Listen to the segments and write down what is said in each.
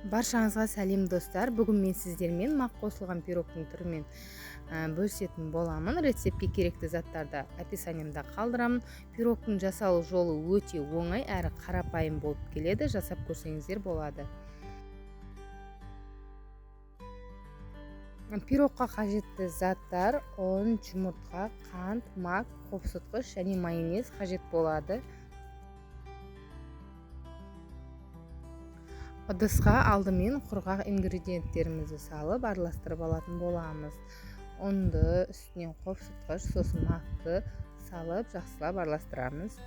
Баршаңызға сәлем достар. Бүгін мен сіздермен мақ қосылған пирогтың түрімен бөлісетін боламын. Рецептке керекті заттарды описаниемда қалдырамын. Пирогтың жасалу жолы өте оңай әрі қарапайым болып келеді. Жасап көрсеңіздер болады. Пирогқа қажетті заттар: ұн, жұмыртқа, қант, мак, қопсытқыш және майонез қажет болады. Ыдысқа алдымен құрғақ ингредиенттерімізді салып араластырып алатын боламыз. Ұнды, үстінен қопсытқыш, сосын макты салып жақсылап араластырамыз.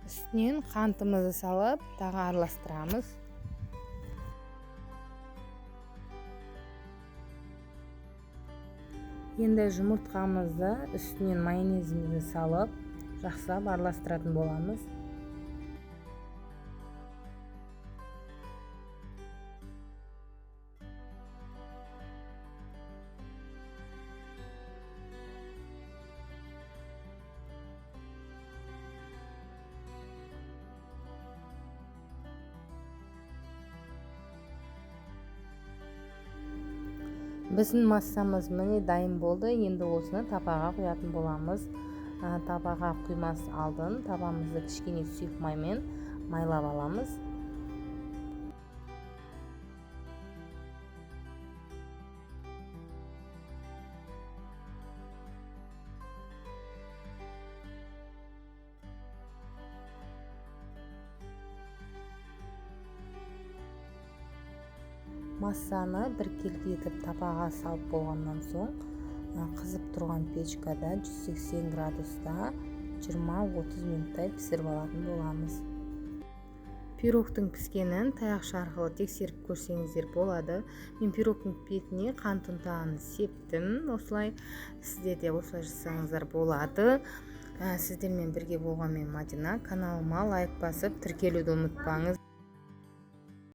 Үстінен қантымызды салып тағы араластырамыз. Енді жұмыртқамызды үстінен майонезімізді салып жақсылап араластыратын боламыз. Біздің массамыз міне дайын болды. Енді осыны табаға құятын боламыз. Табаға құймас алдын табамызды кішкене сұйық маймен майлап аламыз. Массаны біркелкі етіп табаға салып болғаннан соң, қызып тұрған печкада 180 градуста 20-30 минуттай пісіріп алатын боламыз. Пирогтың піскенін таяқша арқылы тексеріп көрсеңіздер болады. Мен пирогтың бетіне қант ұнтағын септім. Осылай сіздер де осылай жасасаңыздар болады. Сіздермен бірге болған мен Мадина. Каналыма лайк басып тіркелуді ұмытпаңыздар.